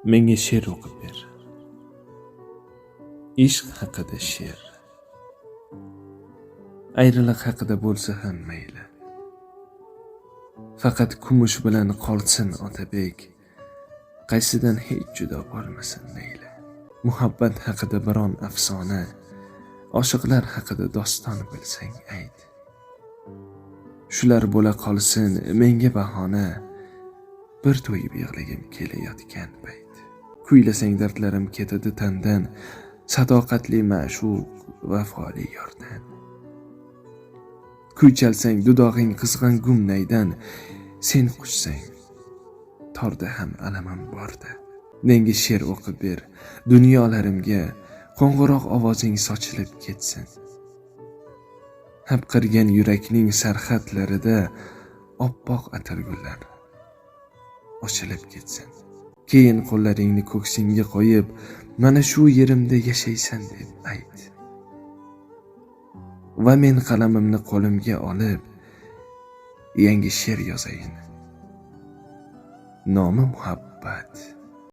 Menga she'r o'qib ber. Ishq haqida she'r. Ayriliq haqida bo'lsa ham mayli. Faqat kumush bilan qolsin Otabek, qaysidan hech judo bo'lmasin Layli. Muhabbat haqida biron afsona, oshiqlar haqida doston bilsang ayt. Shular bo'la qolsin menga bahona, bir to'yib yig'lagim kelayotgan payt. Kuylasang dardlarim ketadi tandan, sadoqatli ma'shuq, vafoli yordan. Kuy chalsang dudog'ing qizg'an gumnaydan, sen quchsang torda ham alamim borda. Menga she'r o'qib ber, dunyolarimga qo'ng'iroq ovozing sochilib ketsin. Hapriqgan yurakning sarhadlarida oppoq atirgullar ochilib ketsin. Keyin qo'llaringni ko'ksingga qo'yib, mana shu yerimda yashaysan deb ayt. Va men qalamimni qo'limga olib, yangi she'r yozayin. Nomi muhabbat.